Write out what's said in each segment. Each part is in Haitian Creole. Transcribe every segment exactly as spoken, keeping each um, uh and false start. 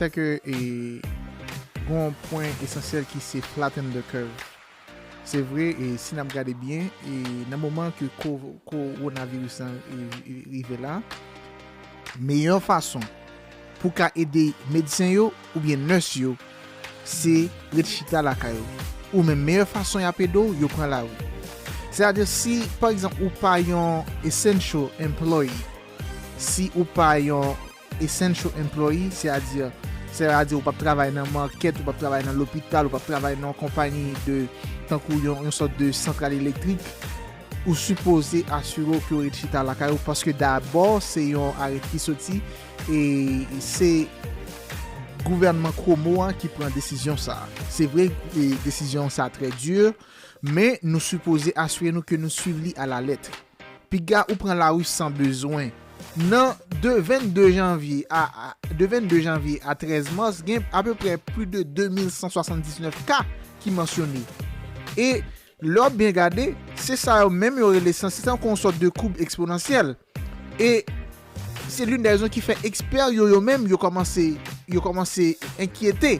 Sa ke e, gon pwen esansyèl ki se flatten the curve. Se vre, e si n ap gade byen, e nan moman ke ko- kowonaviris lan e, e, rive la, meyè fason pou ka ede medsen yo oubyen nès yo, se ret chita lakay ou. Ou menm, meyè fason y ap ede w, yo pran lari. Sètadi, si, pa egzanp, ou pa yon essential employee, si ou pa yon essential employee, sètadi, sètadi ou p ap travay nan makèt, ou p ap travay nan lopital, ou p ap travay nan yon konpayi de, tankou yon, yon sòt de santral elektrik, ou sipoze asire w ke w ret chita lakay ou, paske dabò se yon arete ki soti e se gouvènman Cuomo a ki pran desizyon sa. Se vre, e desizyon sa trè di, men nou sipoze asire nou ke nou swiv li a la lèt. Piga ou pran lari san bezwen. Nan de vennde janvye a, a- de vennde janvye a trèz mas, gen apeprè plis de de mil san swasanndiznèf ka ki mansyone. E lè w ap byen gade, se sa yo menm yo rele san, se tankou yon sòt de koub eksponansyèl. E se l'une des raisons ki fè ekspè yo, yo menm, yo kòmanse, yo kòmanse enkyete.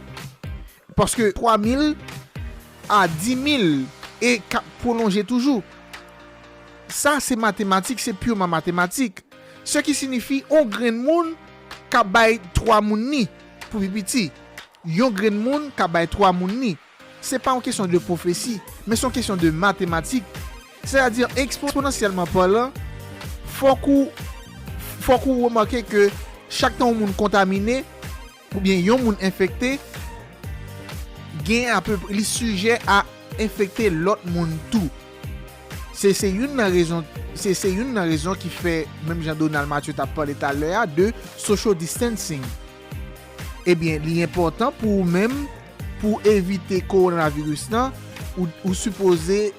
Paske twa mil a di mil e k ap pwolonje toujou. Sa se matematik, se pirman matematik. Se ki sinifi yon grenn moun ka bay twa moun ni pou pi piti. Yon grenn moun ka bay twa moun ni. Se pa yon kesyon de pwofesi, men se yon kesyon de matematik. Sètadi, eksponansyèlman palan, fòk ou, fòk ou remake ke chak tan yon moun kontamine, oubyen yon moun enfekte, gen ape, li sijè a enfekte lòt moun tou. Se, se youn nan rezon, se, se youn nan rezon ki fè, menm jan Donald Mathieu t ap pale talè a, de social distancing. Ebyen, li enpòtan pou ou menm, pou evite kowonaviris lan, ou, ou sipoze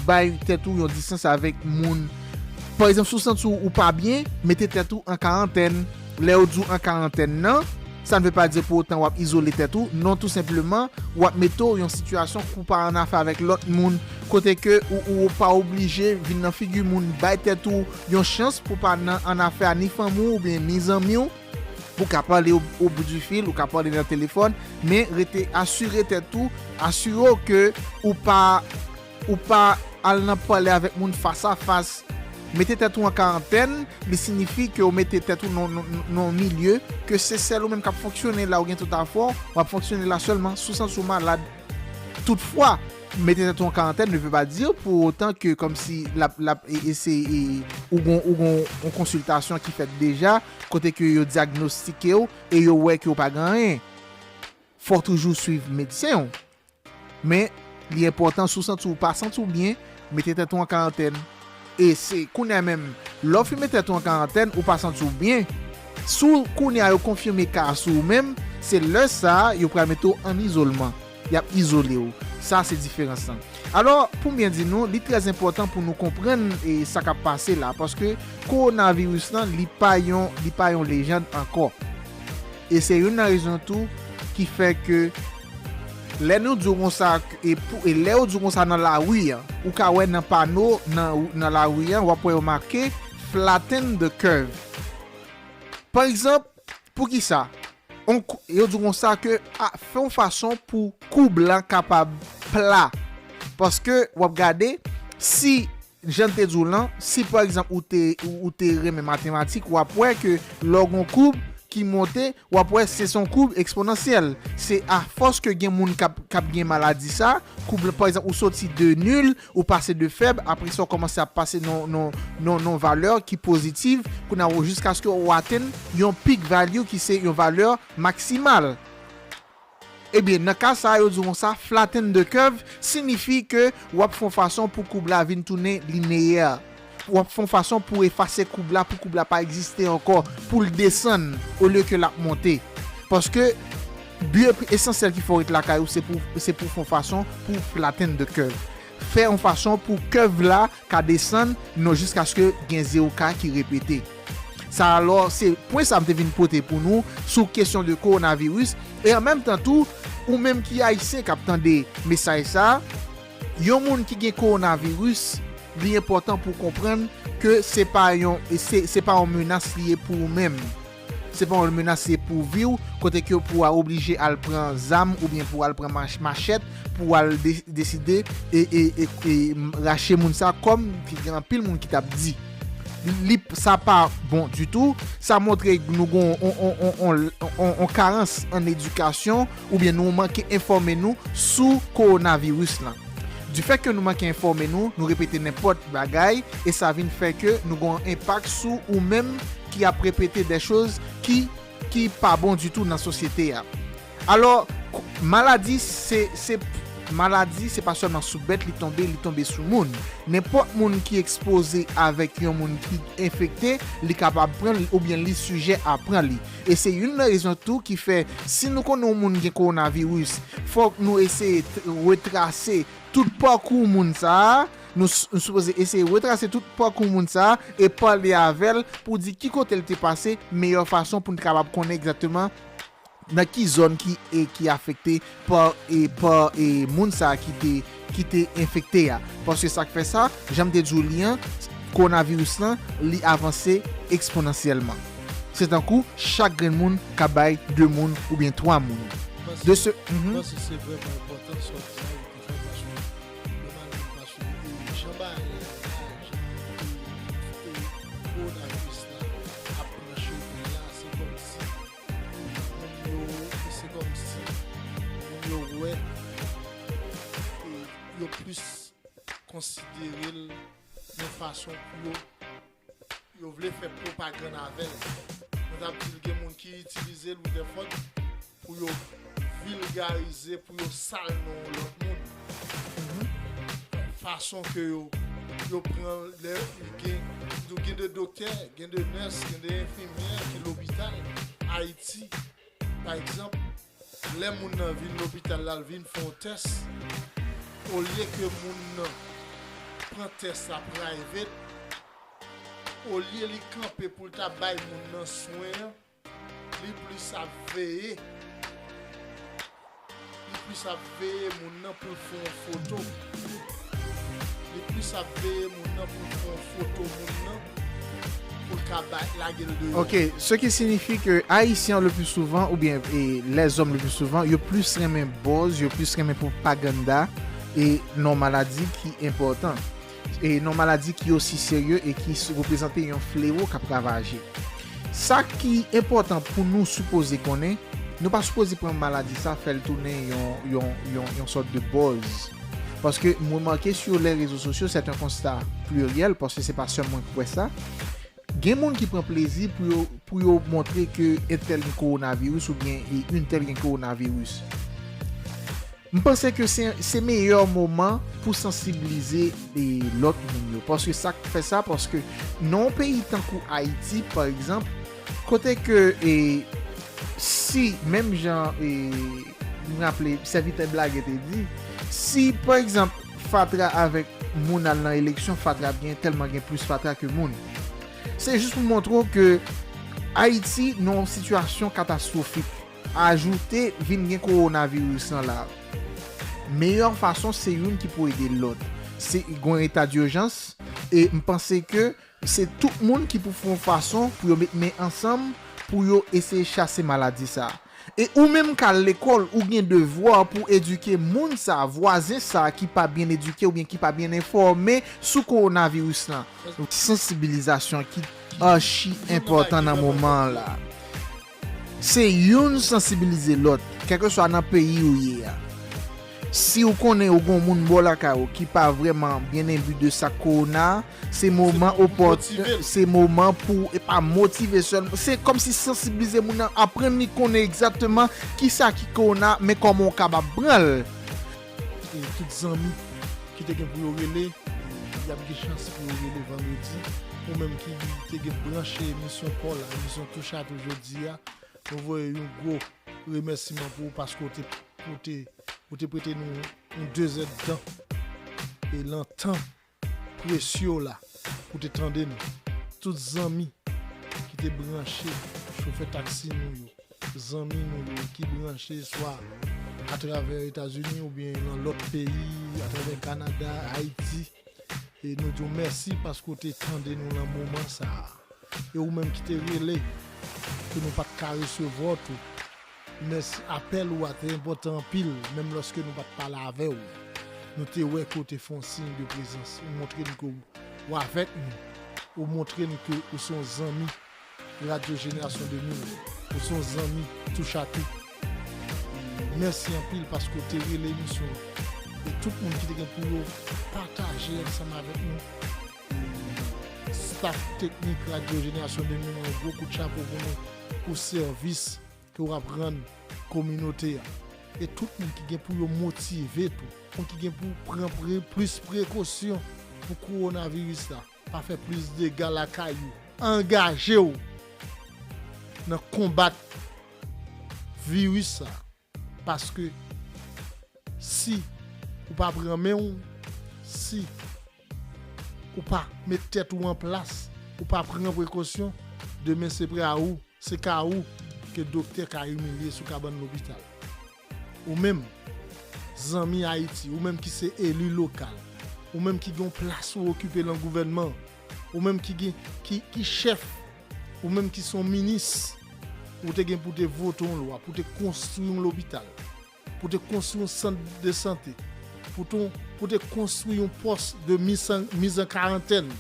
bay tèt ou yon distans avèk moun. Pa egzanp, si w santi w ou pa byen, mete tèt ou an karantèn. Lè yo di w an karantèn nan, sa n vle pa di pou otan w ap izole tèt ou. Non, tou senpleman, w ap mete w yon sitiyasyon pou w pa annafè avèk lòt moun, kote ke ou, ou pa oblije vin nan figi moun, bay tèt ou yon chans pou w pa nan annafè a ni fanmi w oubyen ni zanmi w. Ou ka pale au, au bout du fil, ou ka pale nan telefòn, men rete asire tèt ou, asire w ke ou pa, ou pa al nan pale avèk moun fas a fas. Mete tèt ou an karantèn, li sinifi ke w mete tèt ou nan, nan, nan, nan yon milye ke se sèl ou menm k ap fonksyone la, ou gen tout afè w, w ap fonksyone la sèlman si w santi w malad. Toutfwa, mete tèt ou an karantèn ne veut pas dire pour autant ke kòmsi l ap, l ap e, eseye, ou gon, ou gon yon konsiltasyon ki fèt deja, kote ke yo dyagnostike w e yo wè ke w pa gen anyen. Fò w toujou swiv medsen w. Men, li enpòtan, si w santi w pa santi w byen, mete tèt ou an karantèn. E se kounye a menm, lè w fin mete tèt ou an karantèn, ou pa santi w byen. Si w, kounye a yo konfime ka a sou ou menm, se lè sa a yo pral mete w an izolman. Y ap izole w. Sa se diferans lan. Alò, pou m byen di nou, li trè enpòtan pou nou konprann e sa k ap pase la, paske kowonaviris lan, li pa yon, li pa yon lejand ankò. E se youn nan rezon tou ki fè ke lè nou di w konsa, e, pou, e lè yo di w konsa nan lari an, ou ka wè nan pano nan, nan lari an, w ap wè yo make flatten the curve. Pa egzanp, poukisa? On kou- yo di w konsa ke a, fè yon fason pou koub lan kapab pla. Paske w ap gade, si jan m te di w lan, si pa egzanp ou te, ou, ou te renmen matematik, w ap wè ke lè w gon koub ki monte, w ap wè se son koub eksponansyèl. Se afòs ke gen moun k ap, k ap gen maladi sa, koub lan, pa egzanp, ou soti de nil, ou pase de fèb, apre sa w kòmanse ap pase nan, nan, nan, nan valè ki pozitiv, kounye a w jiskaske w atenn yon peak value ki se yon valè maksimal. Ebyen, nan ka sa a, yo di w konsa, flatten the curve sinifi ke w ap fè yon fason pou koub la vin tounen lineyè. W ap fè yon fason pou efase koub la, pou koub la pa egziste ankò, pou l desann olye ke l ap monte. Paske bi esansyèl ki fè w ret lakay ou, se pou, se pou fè yon fason pou flatten the curve. Fè yon fason pou curve la ka desann, non, jiskaske gen zewo ka ki repete. Sa alò, se pwen sa m te vin pote pou nou sou kesyon de kowonaviris. E an menm tan tou, ou menm ki ayisyen k ap tande mesaj sa, yon moun ki gen kowonaviris, li enpòtan pou w konprann ke se pa yon, se, se pa yon menas li ye pou ou menm. Se pa yon menas, se pou vi w, kote ke pou w oblije al pran zam oubyen pou w al pran mach-, machèt, pou w al de-, deside e, e, e, e rache moun sa kòm ki gen anpil moun ki t ap di. Li, sa pa bon ditou. Sa montre nou gon on, on, on, on, on, on karans an edikasyon oubyen nou manke enfòme nou sou kowonaviris lan. Difè ke nou manke enfòme nou, nou repete nenpòt bagay e sa vin fè ke nou gon enpak sou ou menm ki ap repete de choz ki, ki pa bon ditou nan sosyete a. Alò, maladi se, se, maladi se pa sèlman sou bèt li tonbe, li tonbe sou moun. Nenpòt moun ki ekspoze avèk yon moun ki enfekte, li kapab pran li oubyen li sijè a pran li. E se youn nan rezon tou ki fè, si nou konnen yon moun gen kowonaviris, fòk nou eseye t-, retrase tout pakou moun sa a. Nou s-, nou sipoze eseye retrase tout pakou moun sa a e pale avè l pou di ki kote l te pase, meyè fason pou n kapab konnen egzakteman nan ki zòn ki, e, ki afekte pa, e, pa, e, moun sa a ki te, ki te enfekte a. Paske sa k fè sa, jan m te di w li an, kowonaviris lan, li avanse eksponansyèlman. Se tankou chak grenn moun ka bay de moun oubyen twa moun. De se, mhm. Mwen panse se vrèman enpòtan sa w di a, Wilfred, paske nòmalman, paske, e, jan bagay la ye la, jan, e, e, kowonaviris la ap pran chemen la, se kòmsi moun yo, se kòmsi moun yo wè, e, yo plis konsidere l yon fason pou yo, yo vle fè pwopagann avè l. Mwen t ap di l gen moun ki itilize l, Rutherford, pou yo vilgarize, pou yo sal non yon lòt moun. Fason ke yo, yo pran lè gen, gen de doktè, gen de nès, gen de enfimyè ki lopital Ayiti, pa egzanp, lè moun nan vin lopital la, l vin fè yon tès, olye ke moun nan pran tès la private, olye li kanpe pou l ta bay moun nan swen an, li plis ap veye, li plis ap veye moun nan pou l fè yon foto. Li plis ap veye moun nan pou l fè yon foto moun nan, pou l ka bay, lage l deyò. Ok, ce qui signifie que Ayisyen le plus souvent, oubyen, e, lèzòm le plus souvent, yo plis renmen buzz, yo plis renmen pwopaganda, e nan maladi ki enpòtan. E nan maladi ki osi serye e ki s-, reprezante yon flewo k ap ravaje. Sa ki enpòtan pou nou sipoze konnen, nou pa sipoze pran maladi sa, fè l tounen yon, yon, yon, yon sòt de buzz. Paske m remake sur les réseaux sociaux, c'est un constat pluriel, paske se pa sèl mwen k wè sa. Gen moun ki pran plezi pou yo, pou yo montre ke entèl gen kowonaviris oubyen e entèl gen kowonaviris. M panse ke se, se meyè moman pou sansibilize, e, lòt moun yo. Paske sa k fè sa, paske nan yon peyi tankou Ayiti, pa egzanp, kote ke, e, si, menm jan, e, m raple, sèvitè blage te di, si, pa egzanp, fatra avèk moun al nan eleksyon, fatra gen tèlman gen plis fatra ke moun. Se jis pou montre w ke Ayiti nan yon sitiyasyon katastwofik. Ajoute vin gen kowonaviris lan la. Meyè fason se youn ki pou ede lòt. Se gon eta dijans, e m panse ke se tout moun ki pou fè yon fason pou yo met men ansanm pou yo eseye chase maladi sa. E ou menm k al lekòl, ou gen devwa pou edike moun sa, vwazen sa ki pa byen edike oubyen ki pa byen enfòme sou kowonaviris lan. Sansibilizasyon ki achi enpòtan nan moman an la. Se youn sansibilize lòt, kèlkeswa nan peyi ou ye a. Si ou konnen ou gon moun bò lakay ou ki pa vrèman byen enbi de sa k kowona, se moman opòtin, se moman pou, e pa motive sèlman, se kòmsi sansibilize moun nan, aprann li konnen egzakteman kisa ki kowona, men kòman ou kapab pran l. E tout zanmi ki te gen pou yo rele, y ap gen chans pou yo rele vandredi. Ou menm ki te gen branche emisyon pa w la, emisyon Touche a Tou jodi a, nou voye yon gwo remèsiman pou ou paske ou te, ou te, ou te prete nou yon dezèdtan e nan tan presye w la pou te tande nou. Tout zanmi ki te branche, chofè taksi nou yo, zanmi nou yo ki branche swa atravè Etazini oubyen nan lòt peyi, atravè Kanada, Ayiti, e nou di w mèsi paske w te tande nou nan moman sa a. E ou menm ki te rele, ke nou pa t ka resevwa w tou. Mèsi, apèl ou a te enpòtan anpil, menm lòske nou pa t pale avè w. Nou te wè ke w te fè yon siy de prezans. Ou montre n ke w avèk nou. Ou montre n ke ou se yon zanmi Radyo Jenerasyon de mil. Ou se yon zanmi touch a tou. Mèsi anpil paske w te rele emisyon an. E tout moun ki te gen pou yo pataje ansanm avèk nou. Staff teknik Radyo Jenerasyon de mil, yon gwo kout chapo pou nou, pou sèvis ke w ap rann kominote a. E tout moun ki gen pou yo motive tou, moun ki gen pou pran pre, plis prekosyon pou kowonaviris la, pa fè plis dega lakay ou. Angaje w nan konbat viris sa. Paske si ou pa pran men w, si ou pa met tèt ou an plas, ou pa pran prekosyon, demen se pra ou, se ka ou ke doktè ka imilye sou kabann lopital. Ou menm, zanmi Ayiti, ou menm ki se eli lokal, ou menm ki gen yon plas ou okipe nan gouvènman, ou menm ki gen, ki, ki chèf, ou menm ki se yon minis, ou te gen pou te vote yon lwa, pou te konstwi yon lopital, pou te konstwi yon sant de sante, pou te, pou te konstwi yon pòs de miz an, miz an karantèn,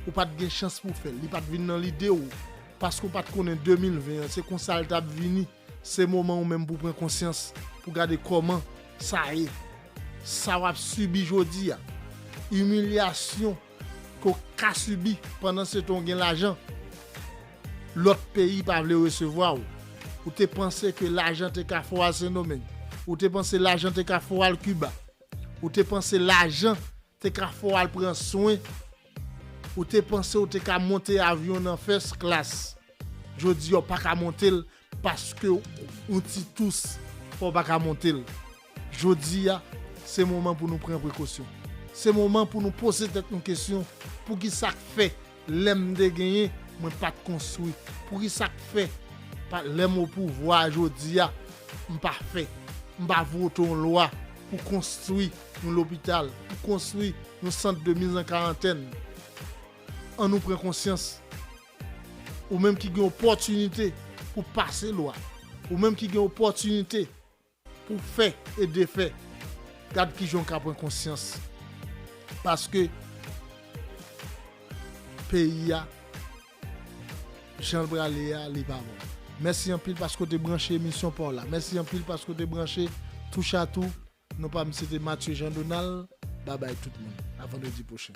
ou pa t gen chans pou fè l, li pa t vin nan lide w, paske w pa t konnen de mil ven an, se konsa l t ap vini. Se moman ou menm pou pran konsyans, pou gade kòman sa ye. Sa w ap sibi jodi a, imilyasyon ke w ka sibi pandan se tan w gen lajan, lòt peyi pa vle resevwa w. Ou te panse ke lajan te ka fè w al Sendomeng. Ou te panse lajan te ka fè w al Kiba. Ou te panse lajan te ka fè w al pran swen. Ou te panse w te ka monte avyon nan first class. Jodi a w pa ka monte l paske yon ti tous fè w pa ka monte l. Jodi a, se moman pou nou pran prekosyon. Se moman pou nou poze tèt nou kesyon, poukisa k fè lè m te genyen, mwen pa t konstwi? Poukisa k fè pa, lè m o pouvwa jodi a, m pa fè, m pa vote yon lwa pou konstwi yon lopital, pou konstwi yon sant de miz an karantèn? Ann nou pran konsyans. Ou menm ki gen opòtinite pou pase lwa, ou menm ki gen opòtinite pou fè e defè, gad kijan w ka pran konsyans. Paske peyi a, jan l prale a, li pa bon. Mèsi anpil paske w te branche emisyon pa w la. Mèsi anpil paske w te branche Touch a Tou. Non pa m se te Mathieu Jean Donald. Babay tout moun. A vandredi pwochen.